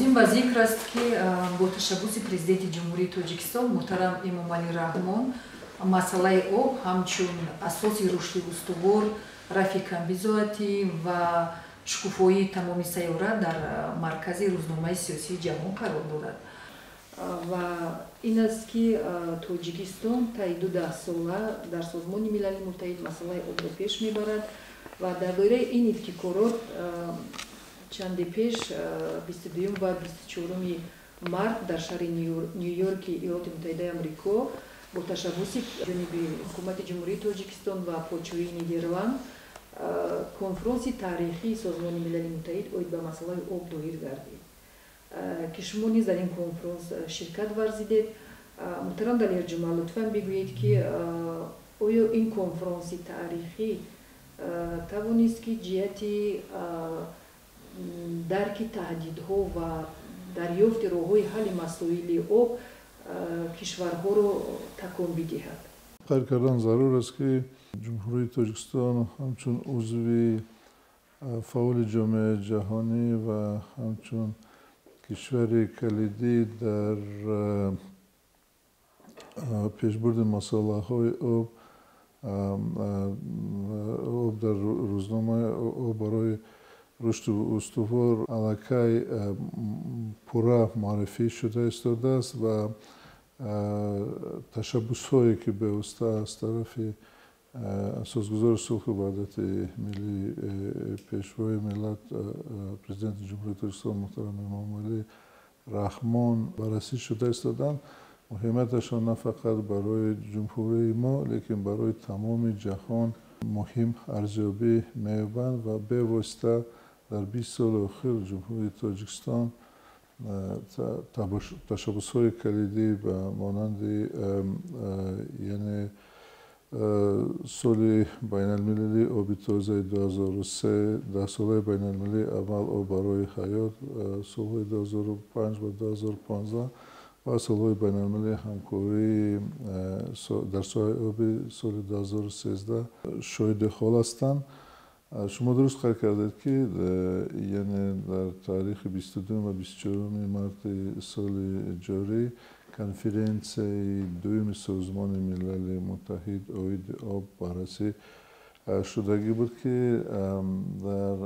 Лозим ба зикр аст, ки бо ташаббуси Президенти Ҷумҳурии Тоҷикистон муҳтарам Эмомалӣ Раҳмон масъалаи об ҳамчун асоси рушди устувор, рафъи камбизоатӣ ва шукуфоии тамоми сайёра дар маркази рӯзномаи сиёсии ҷаҳон қарор дорад. Ва ин аст, ки Тоҷикистон таи 2 даҳсола дар Созмони Милали Муттаҳид масъалаи обро пеш мебарад ва дар доираи ин ибтикорот чанде пеш, 22 ва 24 март, дар шаҳри Нью-Йорки Иёлоти Муттаҳидаи Амрико бо ташаббуси ҷониби ҳукумати Ҷумҳурии Тоҷикистон ва Подшоҳии Нидерланд конфронси таърихии Созмони Милали Муттаҳид оид ба масъалаи об доир гардид, ки шумо низ дар ин конфронс ширкат варзидед. Муҳтарам Далер Ҷума, лутфан бигӯед, ки оё ин конфронси таърихӣ тавонист, ки ҷиҳати дарки таҳдидҳо ва дарёфти роҳҳои ҳалли масоили об кишварҳоро такон бидиҳад? Қайд кардан зарур аст, ки Ҷумҳурии Тоҷикистон ҳамчун узви фаъоли ҷомеаи ҷаҳонӣ ва ҳамчун кишвари калидӣ дар пешбурди масъалаҳои об дар рӯзномаи об барои рушди устувор аллакай пурра муаррифӣ шуда истодааст ва ташаббусҳое, ки бевосита аз тарафи Асосгузори сулҳу ваҳдати миллӣ, Пешвои миллат, Президенти Ҷумҳурии Тоҷикистон муҳтарам Эмомалӣ Раҳмон баррасӣ шуда истоданд, муҳимияташон на фақат барои ҷумҳурии мо, лекин барои тамоми ҷаҳон муҳим арзёбӣ меёбанд. Ва бевосита дар 20 соли охир Ҷумҳурии Тоҷикистон ташаббусҳои калидӣ ба монанди, яъне, соли байналмилалии оби тозаи 2003, даҳсолаи байналмилалии амал «Об барои ҳаёт» солҳои 2005 ва 2015 ва солҳои байналмилалии ҳамкорӣ дар соҳаи оби соли 2013 шоҳиди ҳол ҳастанд. Шумо дуруст қайд кардед, ки, яъне, дар таърихи 22 ва 24 марти соли ҷорӣ конференсияи дуюми Созмони Милали Муттаҳид оиди об баррасӣ шудагӣ буд, ки дар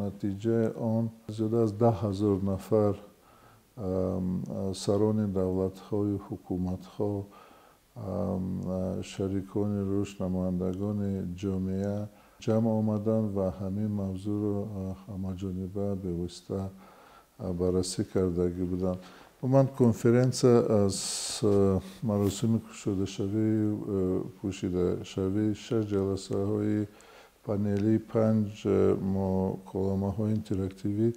натиҷаи он зиёда аз 10 000 нафар сарони давлатҳою ҳукуматҳо, шарикони рушд, намояндагони ҷомеа ҷамъ омаданд ва ҳамин мавзӯъро ҳамаҷониба бевосита баррасӣ кардагӣ буданд. Умуман, конференсия аз маросими кушодашавӣ, пӯшидашавӣ, шаш ҷаласаҳои панелӣ, панҷ муколамаҳои интерактивӣ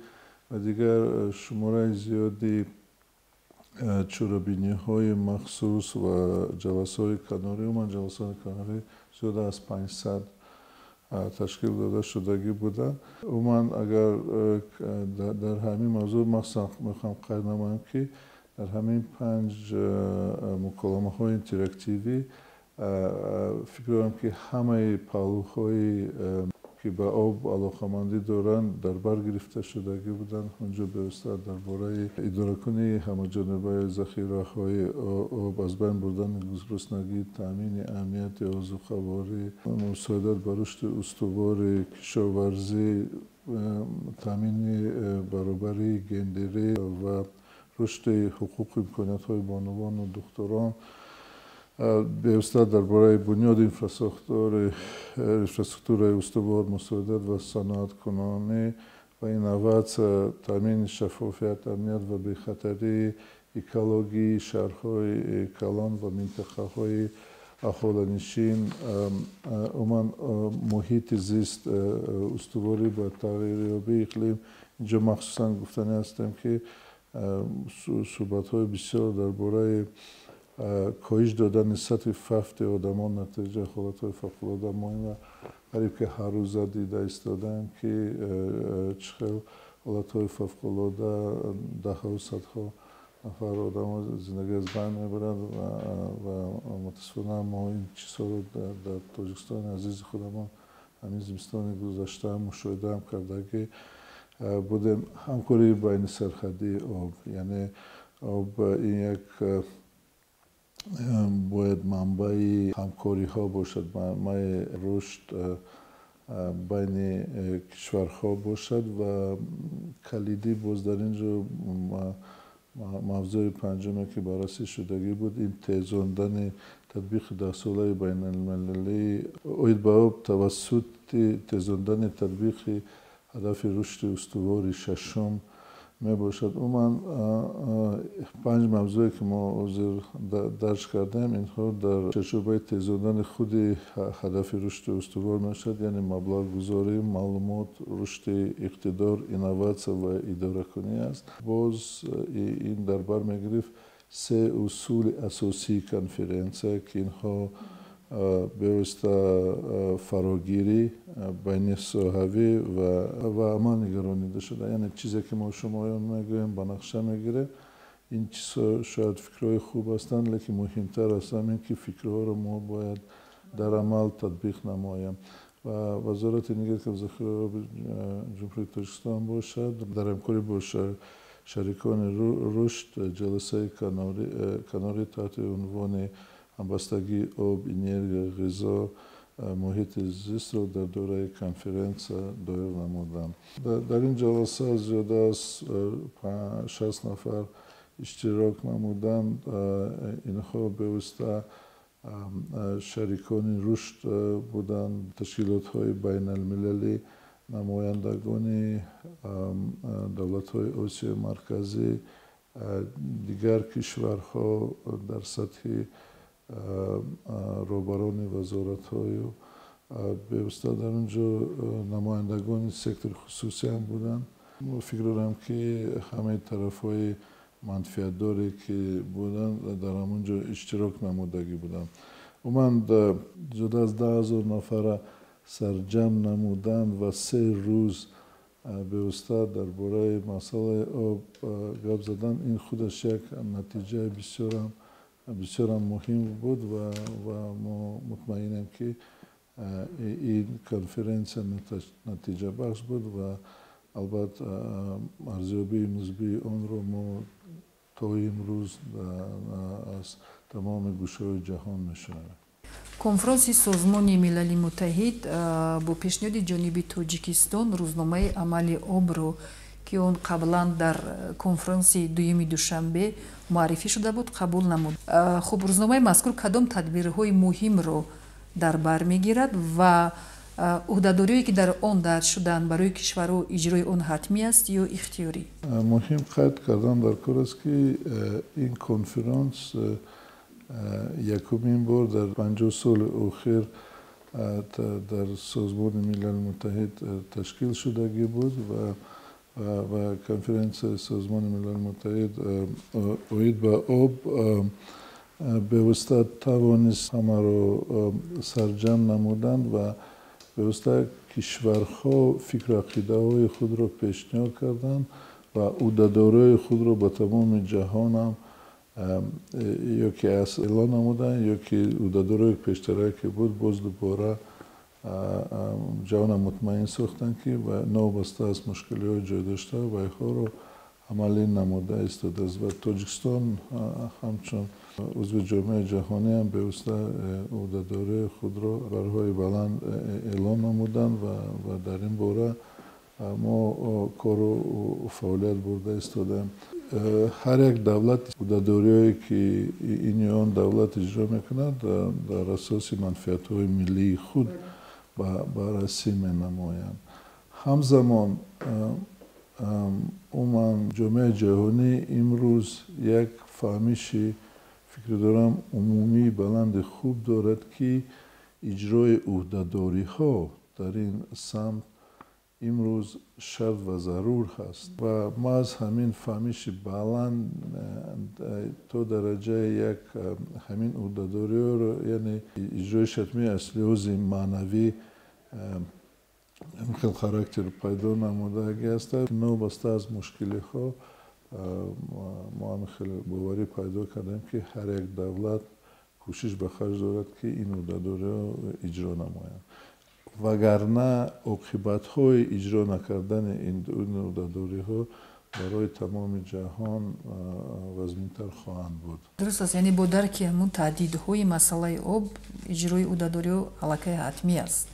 ва дигар шумораи зиёди чорабиниҳои махсус ва ҷаласаҳои канорӣ, умуман ҷаласаҳои канорӣ зиёда аз 500 ташкил дода шудагӣ буданд. Умуман, агар дар ҳамин мавзӯъ махсусан мехоҳам қайд намоям, ки дар ҳамин панҷ муколамаҳои интерактивӣ фикр дорам, ки ҳамаи паҳлӯҳои, ки ба об алоқамандӣ доранд, дар бар гирифта шудагӣ буданд. Онҷо бевосита дар бораи идоракунии ҳамаҷонибаи захираҳои об, аз байн бурдани гуруснагӣ, таъмини амнияти озуқаворӣ, мусоидат ба рушди устувори кишоварзӣ, таъмини баробарии гендерӣ ва рушди ҳуқуқу имкониятҳои бонувону духтурон, бевосита дар бораи бунёди инфраструктураи устувор, мусоидат ва саноаткунонӣ ва инноватсия, таъмини шаффофият, амният ва бехатарии экологии шаҳрҳои калон ва минтақаҳои аҳолинишин, умуман муҳити зист, устуворӣ ба тағйирёбии иқлим. Инҷо махсусан гуфтанӣ ҳастем, ки суҳбатҳои бисёр дар бораи коҳиш додани сатҳи фавти одамон натиҷаи ҳолатҳои фавқулода муҳим ва қариб ки ҳаррӯза дида истодаем, ки чӣ хел ҳолатҳои фавқулода даҳҳаву садҳо нафар одамо зиндагӣ аз байн мебаранд. Ва мутаассифона мо ин чизҳоро дар Тоҷикистони азизи худамон ҳамин зимистони гузашта мушоҳидаам кардагӣ. будем. Ҳамкории байни сарҳадии об, яъне об ин як бояд манбаи ҳамкориҳо бошад, манбаи рушд байни кишварҳо бошад ва калидӣ боз дар ин ҷо мавзӯи панҷуме, ки баррасӣ шудагӣ буд, ин тезондани татбиқи даҳсолаи байналмилалии оид ба об тавассути тезондани татбиқи ҳадафи рушди устувори шашум мебошад. Умуман, панҷ мавзӯе, ки мо ҳозир дарҷ кардем, инҳо дар чорчӯбаи тезондани худи ҳадафи рушди устувор мешавад, яъне маблағгузорӣ, маълумот, рушди иқтидор, инноватсия ва идоракунӣ аст. Боз ин дар бар мегирифт се усули асосии конференсия, ки инҳо бевосита фарогирӣ, байнисоҳавӣ ва амал нигаронида шуда. Яъне чизе, ки мо шумоён мегӯем, ба нақша мегирем, ин чизҳо шояд фикрҳои хуб ҳастанд, лекин муҳимтар аст ҳамин, ки фикрҳоро мо бояд дар амал татбиқ намоем. Ва Вазорати энергетика ва захираҳои оби Ҷумҳурии Тоҷикистон бошад, дар ҳамкорӣ бо шарикони рушд ҷаласаи канорӣ таҳти унвони ҳамбастагии об, энергия, ғизо, муҳити зистро дар доираи конференсия доир намуданд. Дар ин ҷаласа зиёда аз 60 нафар иштирок намуданд. Инҳо бевосита шарикони рушд буданд, ташкилотҳои байналмилалӣ, намояндагони давлатҳои Осиёи Марказӣ, дигар кишварҳо дар сатҳи роҳбарони вазоратҳою бевосита дар он ҷо намояндагони сектори хусусӣ ҳам буданд. Фикр дорам, ки ҳамаи тарафҳои манфиатдоре, ки буданд, дар ҳамон ҷо иштирок намудагӣ буданд. Умуман, зиёда аз 10 000 нафара сарҷамъ намуданд ва 3 рӯз бевосита дар бораи масъалаи об гап задан, ин худаш як натиҷаи бисёрам бисёрам муҳим буд ва мо мутмаинем, ки ин конференсия натиҷабахш буд ва албатта арзёбии мусбии онро мо то имрӯз аз тамоми гӯшаҳои ҷаҳон мешунавем. Конфронси Созмони Милали Муттаҳид бо пешниҳоди ҷониби Тоҷикистон рӯзномаи амали обро, ки он қаблан дар конфронси дуюми Душанбе муаррифӣ шуда буд, қабул намуд. Хуб, рӯзномаи мазкур кадом тадбирҳои муҳимро дар бар мегирад ва ӯҳдадориҳое, ки дар он дарҷ шуданд, барои кишварҳо иҷрои он ҳатмӣ аст ё ихтиёрӣ? Муҳим қайд кардан дар кор аст, ки ин конференс якумин бор дар 50 соли охир дар Созмони Милали Муттаҳид ташкил шудагӣ буд ва конференсияи Созмони Милали Муттаҳид оид ба об бевосита тавонист ҳамаро сарҷамъ намуданд ва бевосита кишварҳо фикру ақидаҳои худро пешниҳод карданд ва ӯҳдадориҳои худро ба тамоми ҷаҳонам ё ки аз эълон намуданд, ё ки ӯҳдадориҳои пештара, ки буд, боз дубора ҷаҳонам мутмаин сохтанд, ки новобаста аз мушкилиҳои ҷой дошта, вайҳоро амалӣ намуда истодааст. Ва Тоҷикистон ҳамчун узви ҷомеаи ҷаҳонӣ ҳам бевосита ӯҳдадориҳои худро барҳои баланд эълон намуданд ва дар ин бора мо кору фаъолият бурда истодаем. Ҳар як давлат ӯҳдадориҳое, ки ин ё он давлат иҷро мекунад, дар асоси манфиатҳои миллии худ баррасӣ менамоянд. Ҳамзамон, умуман, ҷомеаи ҷаҳонӣ имрӯз як фаҳмиши, фикр дорам, умумии баланди хуб дорад, ки иҷрои ӯҳдадориҳо дар ин самт имрӯз шарт ва зарур ҳаст. Ва маҳз ҳамин фаҳмиши баланд то дараҷаи як ҳамин ӯҳдадориҳоро, яъне иҷрои ҳатмӣ аз лиҳози маънавӣ хел характер пайдо намудагӣ аст. Новобаста аз мушкилиҳо, мо ҳамин хеле боварӣ пайдо кардем, ки ҳар як давлат кӯшиш ба харҷ дорад, ки ин ӯҳдадориҳо иҷро намоянд. Вагарна оқибатҳои иҷро накардани ин ӯҳдадориҳо барои тамоми ҷаҳон вазминтар хоҳанд буд. Дуруст аст, яъне бо дарки ҳамун таҳдидҳои масъалаи об иҷрои ӯҳдадориҳо аллакай ҳатмӣ аст.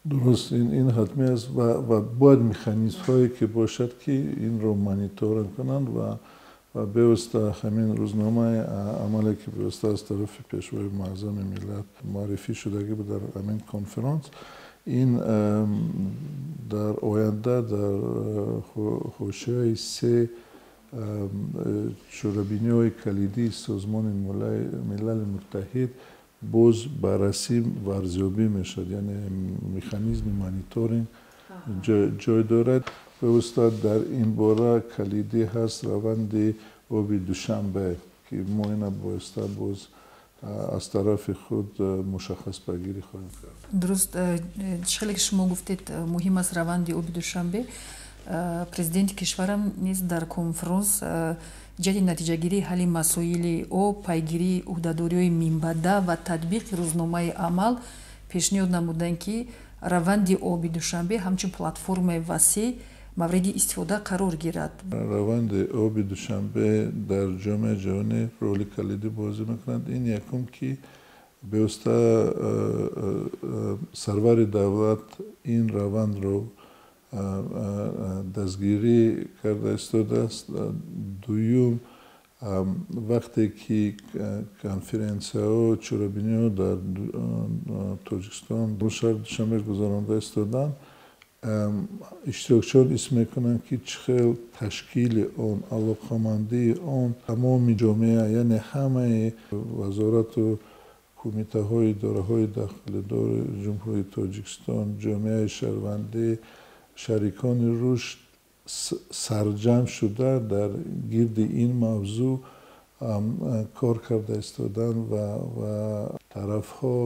Дуруст, ин ҳатмӣ аст ва бояд механизмҳое ки бошад, ки инро мониторинг кунанд ва бевосита ҳамин рӯзномаи амале, ки бевосита аз тарафи Пешвои Муаззами миллат муаррифӣ шудагӣ буд дар ҳамин конференс, ин дар оянда дар ҳошияи се чорабиниҳои калидии Созмони Милали Муттаҳид боз баррасӣ ва арзёбӣ мешавад, яъне механизми мониторинг ҷой дорад. Бевосита дар ин бора калидӣ ҳаст раванди оби Душанбе, ки мо ина боиста боз аз тарафи худ мушаххас пайгирӣ хоҳем кард. Дуруст, чӣ хеле ки шумо гуфтед, муҳим аст раванди оби Душанбе. Президенти кишварам низ дар конференс ҷиҳати натиҷагирии ҳалли масоили об, пайгирии ӯҳдадориҳои минбаъда ва татбиқи рӯзномаи амал пешниҳод намуданд, ки раванди оби Душанбе ҳамчун платформаи васеъ мавриди истифода қарор гирад. Раванди оби Душанбе дар ҷомеаи ҷаҳонӣ роли калидӣ бозӣ мекунад. Ин якум, ки бевосита сарвари давлат ин равандро дастгирӣ карда истодааст. Дуюм, вақте ки конференсияҳо, чорабиниҳо дар Тоҷикистон, шаҳри Душанбе гузаронда истоданд, иштирокчиён ҳис мекунанд, ки чӣ хел ташкили он, алоқамандии он тамоми ҷомеа, яъне ҳамаи вазорату кумитаҳои идораҳои дахлдори Ҷумҳурии Тоҷикистон, ҷомеаи шаҳрвандӣ, шарикони рушд сарҷамъ шуда дар гирди ин мавзӯъ кор карда истоданд ва тарафҳо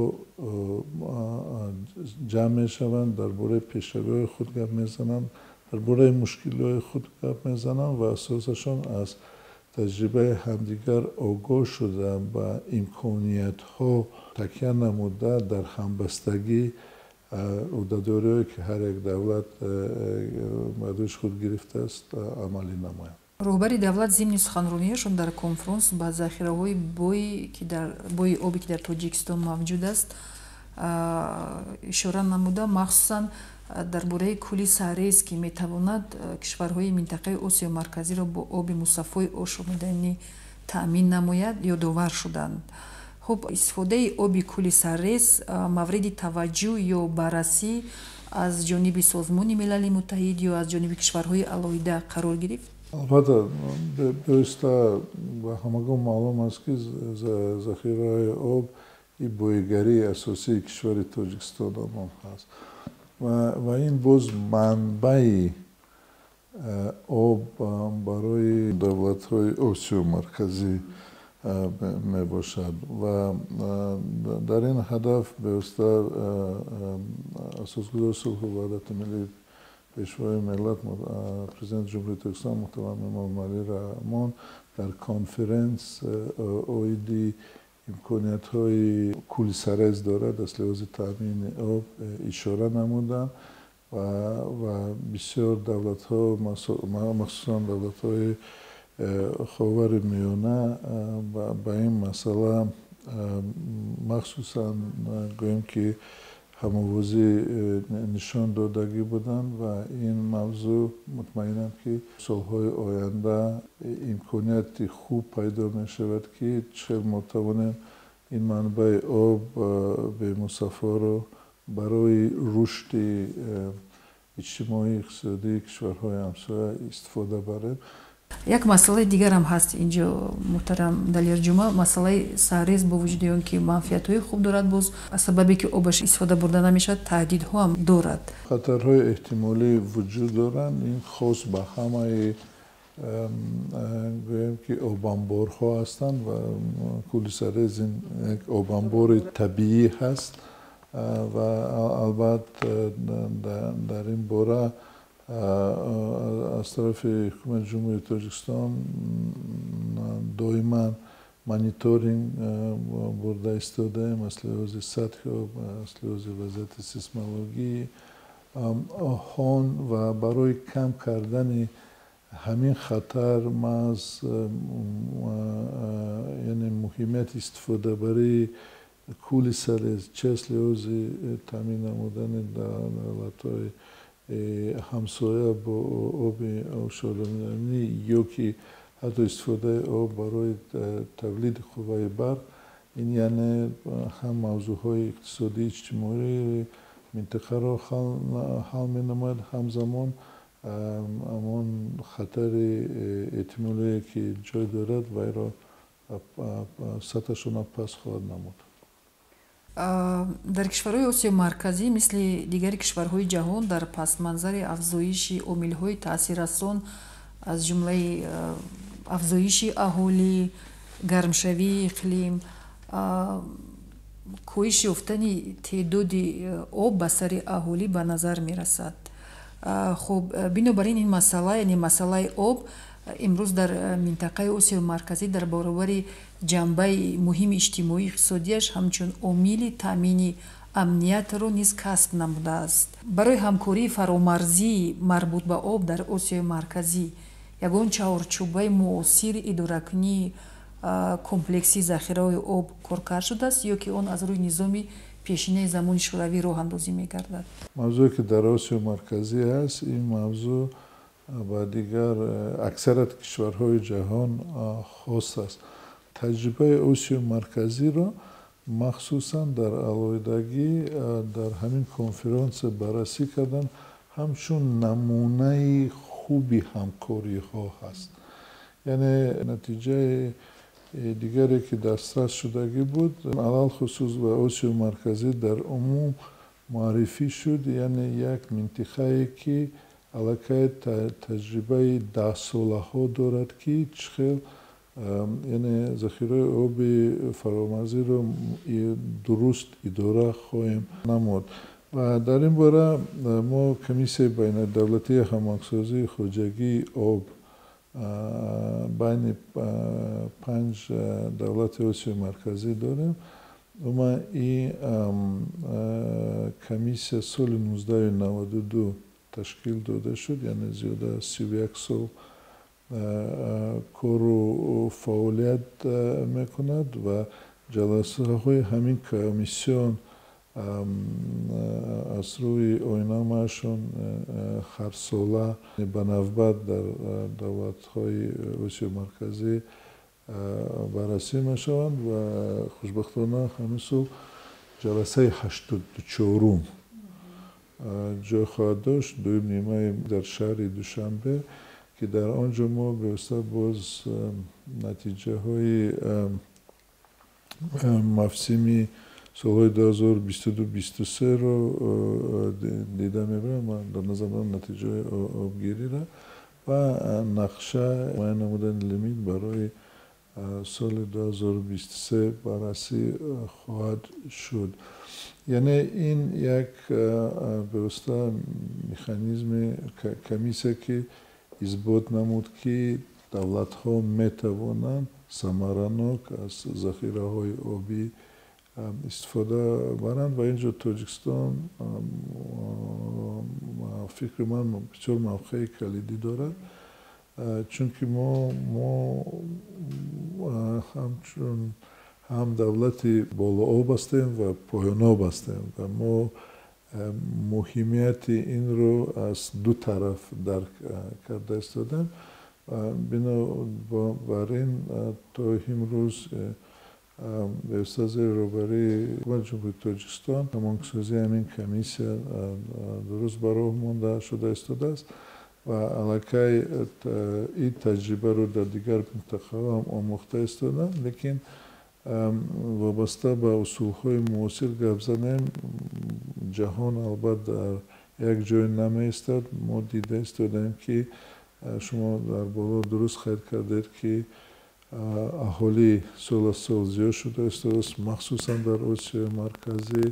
ҷамъ мешаванд, дар бораи пешравиҳои худ гап мезананд, дар бораи мушкилиҳои худ гап мезананд ва асосашон аз таҷрибаи ҳамдигар огоҳ шуда, ба имкониятҳо такя намуда, дар ҳамбастагӣ ӯҳдадориҳое, ки ҳар як давлат ба дӯши худ гирифтааст, амалӣ намоянд. Роҳбари давлат зимни суханрониашон дар конференс ба захираҳои бои обе, ки дар Тоҷикистон мавҷуд аст, ишора намуда, махсусан дар бораи кӯли Сарез, ки метавонад кишварҳои минтақаи Осиёи Марказиро бо оби мусаффои ошомиданӣ таъмин намояд, ёдовар шуданд. Хуб, истифодаи оби кӯли Сарез мавриди таваҷҷӯҳ ё баррасӣ аз ҷониби Созмони Милали Муттаҳид ё аз ҷониби кишварҳои алоҳида қарор гирифт? Албатта, бевосита ба ҳамагон маълум аст, ки захираҳои об боигарии асосии кишвари Тоҷикистон ҳам ҳаст ва ин боз манбаи об барои давлатҳои Осиёи Марказӣ мебошад ва дар ин ҳадаф бевосита асосгузори сулҳу ваҳдати миллӣ, Пешвои миллат, Президенти Ҷумҳурии Тоҷикистон муҳтарам Эмомалӣ Раҳмон дар конференс оиди имкониятҳои кӯли Сарез дорад аз лиҳози таъмини об ишора намуданд ва бисёр давлатҳо, махсусан давлатҳои Ховари Миёна, ба ин масъала махсусан гӯем ки ҳамовозӣ нишон додагӣ буданд ва ин мавзӯъ мутмаинам, ки солҳои оянда имконияти хуб пайдо мешавад, ки чӣ хел мо тавонем ин манбаи об бемусаффоро барои рушди иҷтимоӣ, иқтисодии кишварҳои ҳамсоя истифода барем. Як масъалаи дигарам ҳаст инҷо, муҳтарам Далерҷума. Масъалаи Сарез бо вуҷуди он ки манфиатҳои хуб дорад, боз аз сабабе ки обаш истифода бурда намешавад, таҳдидҳо ҳам дорад. Хатарҳои эҳтимолӣ вуҷуд доранд. Ин хос ба ҳамаи, гӯем ки, обанборҳо ҳастанд ва кӯли Сарез ин як обанбори табиӣ ҳаст ва албатта дар ин бора аз тарафи Ҳукумати Ҷумҳурии Тоҷикистон доиман мониторинг бурда истодаем аз лиҳози сатҳи об, аз лиҳози вазъияти сейсмологии он ва барои кам кардани ҳамин хатар маҳз, яъне муҳимияти истифодабарии кӯли Сарез, чи аз лиҳози таъмин намудани давлатҳои ҳамсоя бо оби ошомиданӣ ё ки ҳатто истифодаи об барои тавлиди қувваи барқ, ин яъне ҳам мавзӯъҳои иқтисодӣ, иҷтимоии минтақаро ҳал менамояд, ҳамзамон ҳамон хатари эҳтимолие ки ҷой дорад, вайро сатҳашона паст хоҳад намуд. Дар кишварҳои Осиёи Марказӣ, мисли дигари кишварҳои ҷаҳон, дар пасманзари афзоиши омилҳои таъсиррасон, аз ҷумлаи афзоиши аҳолӣ, гармшавии иқлим, коҳиш ёфтани теъдоди об ба сари аҳолӣ ба назар мерасад. Хуб, бинобар ин ин масъала, яъне масъалаи об, имрӯз дар минтақаи Осиёи Марказӣ дар баробари ҷанбаи муҳими иҷтимоӣ иқтисодиаш ҳамчун омили таъмини амниятро низ касб намудааст. Барои ҳамкории фаромарзии марбут ба об дар Осиёи Марказӣ ягон чаҳорчӯбаи муосири идоракунии комплексии захираҳои об коркард шудааст ё ки он аз рӯи низоми пешинаи замони шӯравӣ роҳандозӣ мегардад? Мавзӯе ки дар Осиёи Марказӣ ҳаст, ин мавзӯъ ба дигар аксарияти кишварҳои ҷаҳон хос аст. Таҷрибаи Осиёи Марказиро махсусан дар алоҳидагӣ дар ҳамин конференсия баррасӣ кардан, ҳамчун намунаи хуби ҳамкориҳо ҳаст. Яъне натиҷаи дигаре ки дастрас шудагӣ буд, алалхусус ба Осиёи Марказӣ дар умум муаррифӣ шуд, яъне як минтиқае ки аллакай таҷрибаи даҳсолаҳо дорад, ки чӣ хел, яъне захираи оби фаромарзиро дуруст идора хоҳем намуд. Ва дар ин бора мо комиссияи байнадавлатии ҳамоҳангсозии хоҷагии об байни панҷ давлати Осиёи Марказӣ дорем. Умуман ин комиссия соли 1992 ташкил дода шуд, яъне зиёда аз 31 сол кору фаъолият мекунад ва ҷаласаҳои ҳамин комиссион аз рӯи оинномаашон ҳарсола ба навбат дар давлатҳои Осиёи Марказӣ баррасӣ мешаванд ва хушбахтона ҳамин сол ҷаласаи 84-ум ҷой хоҳад дошт, дуюм нимаи дар шаҳри Душанбе, ки дар он ҷо мо бевосита боз натиҷаҳои мавсими солҳои 2022-23-ро дида мебарем. Ман дар назар дорам натиҷаҳои обгириро ва нақша муайян намудани лимит барои соли 2023 баррасӣ хоҳад шуд. Яъне ин як бевосита механизми комиссия, ки исбот намуд, ки давлатҳо метавонанд самаранок аз захираҳои обӣ истифода баранд ва инҷо Тоҷикистон, фикри ман, бисёр мавқеи калидӣ дорад, чунки мо ҳамчун ҳам давлати болооб ҳастем ва поёноб ҳастем ва мо муҳимияти инро аз ду тараф дарк карда истодаем. Бинобар ин то имрӯз бевосита зери роҳбарии Ҳукумати Ҷумҳурии Тоҷикистон ҳамоҳангсозии ҳамин комиссия дуруст ба роҳ монда шуда истодааст ва аллакай ин таҷрибаро дар дигар минтақаҳо ҳам омӯхта истодаанд, лекин вобаста ба усулҳои муосир гап занем, ҷаҳон албатта дар як ҷой намеистад. Мо дида истодаем, ки шумо дар боло дуруст қайд кардед, ки аҳолӣ сол аз сол зиёд шуда истодааст, махсусан дар Осиёи Марказӣ.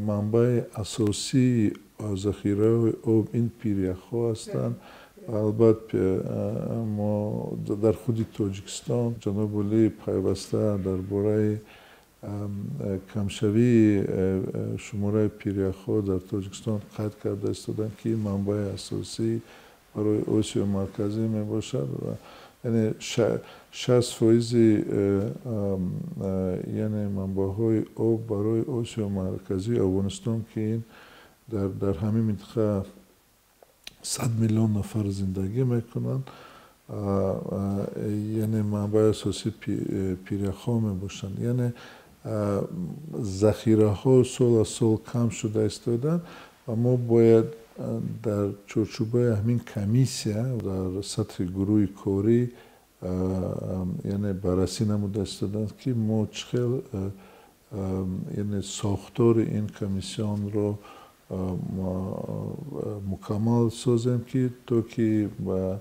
Манбаи асосии захираҳои об ин пиряхҳо ҳастанд. Албатта, мо дар худи Тоҷикистон ҷаноби олӣ пайваста дар бораи камшавии шумораи пиряхҳо дар Тоҷикистон қайд карда истоданд, ки манбаи асосӣ барои Осиёи Марказӣ мебошад ва яъне 60% яъне манбаъҳои об барои Осиёи Марказии Афғонистон, ки ин дар ҳамин минтақа 100 миллион нафар зиндагӣ мекунанд, яъне манбаи асосӣ пиряхҳо мебошанд. Яъне захираҳо сол аз сол кам шуда истоданд ва мо бояд дар чорчӯбаи ҳамин комиссия дар сатҳи гурӯҳи корӣ яъне баррасӣ намуда истоданд, ки мо чӣ хел яъне сохтори ин комиссионро мукаммал созем, ки то ки ба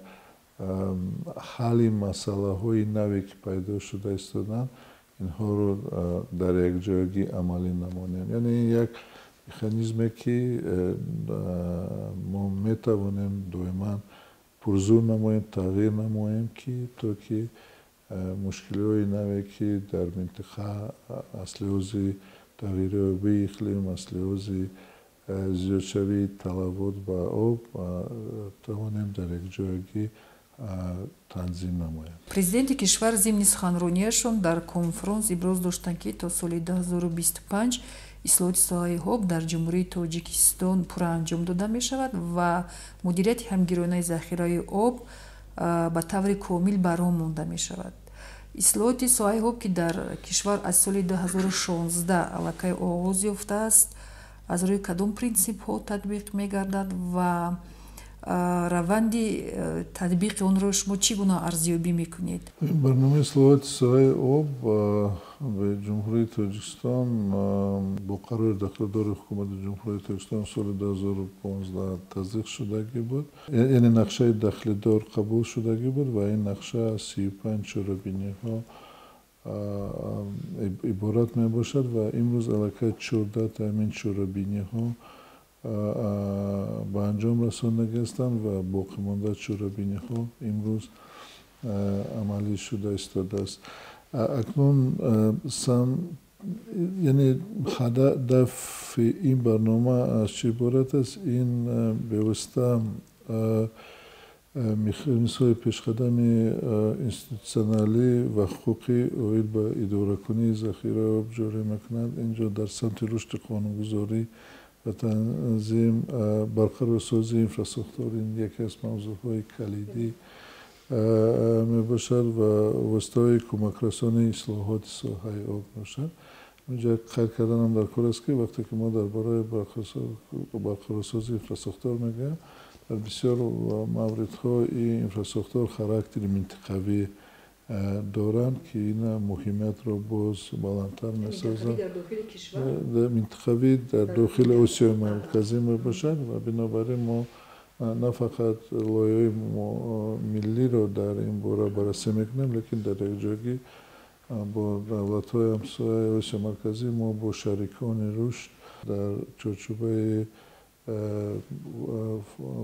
ҳалли масъалаҳои наве, ки пайдо шуда истоданд, инҳоро дар якҷоягӣ амалӣ намоем. Яъне ин як механизме, ки мо метавонем доиман пурзур намоем, тағйир намоем, ки то ки мушкилиҳои наве, ки дар минтақа аз лиҳози тағйирёбии иқлим, аз лиҳози зиёдшавии талабот ба об, тавонем дар якҷоягӣ танзим намоем. Президенти кишвар зимни суханронияшон дар конфронс иброз доштанд, ки то соли 2025 ислоҳоти соҳаи об дар Ҷумҳурии Тоҷикистон пурра анҷом дода мешавад ва мудирияти ҳамгиронаи захираи об ба таври комил ба роҳ монда мешавад. Ислоҳоти соҳаи об, ки дар кишвар аз соли 2016 аллакай оғоз ёфтааст, аз рӯи кадом принсипҳо татбиқ мегардад ва раванди татбиқи онро шумо чӣ гуна арзёбӣ мекунед? Барномаи ислоҳоти соҳаи об ба Ҷумҳурии Тоҷикистон бо қарори дахлдори Ҳукумати Ҷумҳурии Тоҷикистон соли 2015 тасдиқ шудагӣ буд. Яъне нақшаи дахлдор қабул шудагӣ буд ва ин нақша аз 35 чорабиниҳо иборат мебошад ва имрӯз аллакай 14 ҳамин чорабиниҳо ба анҷом расондагӣ ҳастанд ва боқимонда чорабиниҳо имрӯз амалӣ шуда истодааст. Акнун яъне ҳадафи ин барнома аз чӣ иборат аст? Ин бевосита механизмҳои пешқадами институтсионалӣ ва ҳуқуқӣ оид ба идоракунии захираи об ҷорӣ мекунад. Инҷо дар самти рушди қонунгузорӣ ва танзим, барқарорсозии инфрасохтор ин яке аз мавзӯъҳои калидӣ мебошад ва воситаҳои кӯмакрасонии ислоҳоти соҳаи об мебошад. Инҷо қайд карданам дар кор аст, ки вақте ки мо дар бораи барқарорсозии инфрасохтор мегӯем, дар бисёр мавридҳо ин инфрасохтор характери минтиқавӣ доранд, ки ин муҳимиятро боз баландтар месозад. Минтиқавӣ дар дохили Осиёи Марказӣ мебошад ва бинобар ин мо на фақат лоиҳаҳои миллиро дар ин бора баррасӣ мекунем, лекин дар якҷоягӣ бо давлатҳои ҳамсояи Осиёи Марказӣ мо бо шарикони рушд дар чорчӯбаи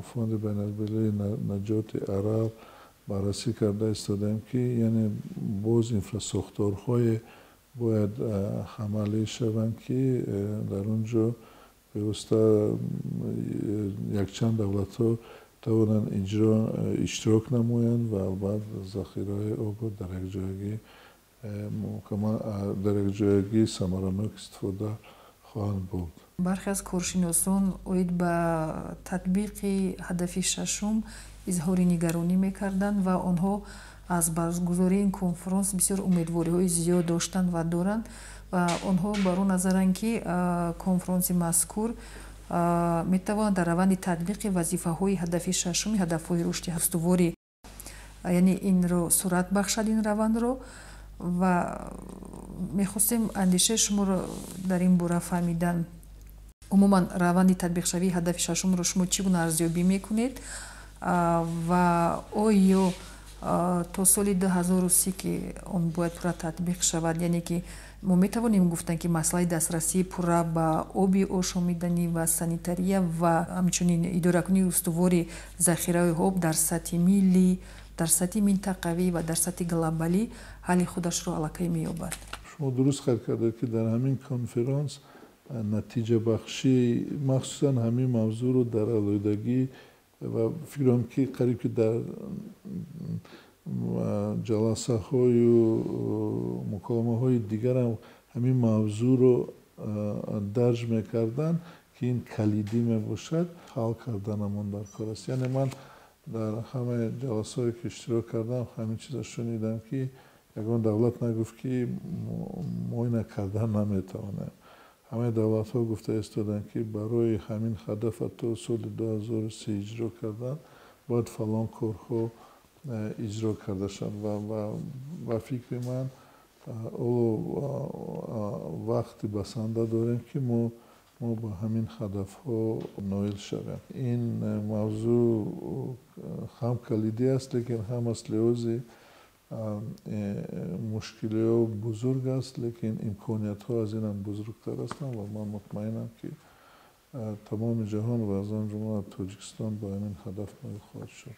фонди байналмилалии наҷоти Арал баррасӣ карда истодаем, ки яъне боз инфрасохторҳое бояд амалӣ шаванд, ки дар он ҷо бевосита якчанд давлатҳо тавонанд иштирок намоянд ва албатта захираҳои обро дар якҷоягӣ самаранок истифода хоҳанд бурд. Бархе аз коршиносон оид ба татбиқи ҳадафи шашум изҳори нигаронӣ мекарданд ва онҳо аз баргузории ин конфронс бисёр умедвориҳои зиёд доштанд ва доранд ва онҳо бар он назаранд, ки конфронси мазкур метавонад дар раванди татбиқи вазифаҳои ҳадафи шашуми ҳадафҳои рушди устуворӣ, яъне инро суръат бахшад, ин равандро. Ва мехостем андешаи шуморо дар ин бора фаҳмидан. Умуман раванди татбиқшавии ҳадафи шашумро шумо чӣ гуна арзёбӣ мекунед ва оё то соли 2030, ки он бояд пурра татбиқ шавад, яъне ки Мо метавонем гуфтан, ки масъалаи дастрасии пурра ба оби ошомиданӣ ва санитария ва ҳамчунин идоракунии устувори захираҳои об дар сатҳи миллӣ, дар сатҳи минтақавӣ ва дар сатҳи глобалӣ ҳалли худашро аллакай меёбад. Шумо дуруст қайд кардед, ки дар ҳамин конференс натиҷабахшӣ, махсусан ҳамин мавзӯъро дар алоҳидагӣ ва фикрам, ки қариб ки дар ҷаласаҳою муколамаҳои дигарам ҳамин мавзӯъро дарҷ мекарданд, ки ин калидӣ мебошад, ҳал карданамон дар кор аст. Яъне ман дар ҳамаи ҷаласаҳое, ки иштирок кардам, ҳамин чизро шунидам, ки ягон давлат нагуфт, ки мо ина кардан наметавонем. Ҳамаи давлатҳо гуфта истоданд, ки барои ҳамин ҳадафа то соли 2030 иҷро кардан бояд фалон корҳо иҷро карда шаванд. Ва ба фикри ман, ҳоло вақти басанда дорем, ки мо ба ҳамин ҳадафҳо ноил шавем. Ин мавзӯъ ҳам калидӣ аст, лекин ҳам аз лиҳози мушкилиҳо бузург аст, лекин имкониятҳо аз инам бузургтар ҳастанд ва ман мутмаинам, ки тамоми ҷаҳон ва аз он ҷумла Тоҷикистон ба ҳамин ҳадаф ноил хоҳад шуд.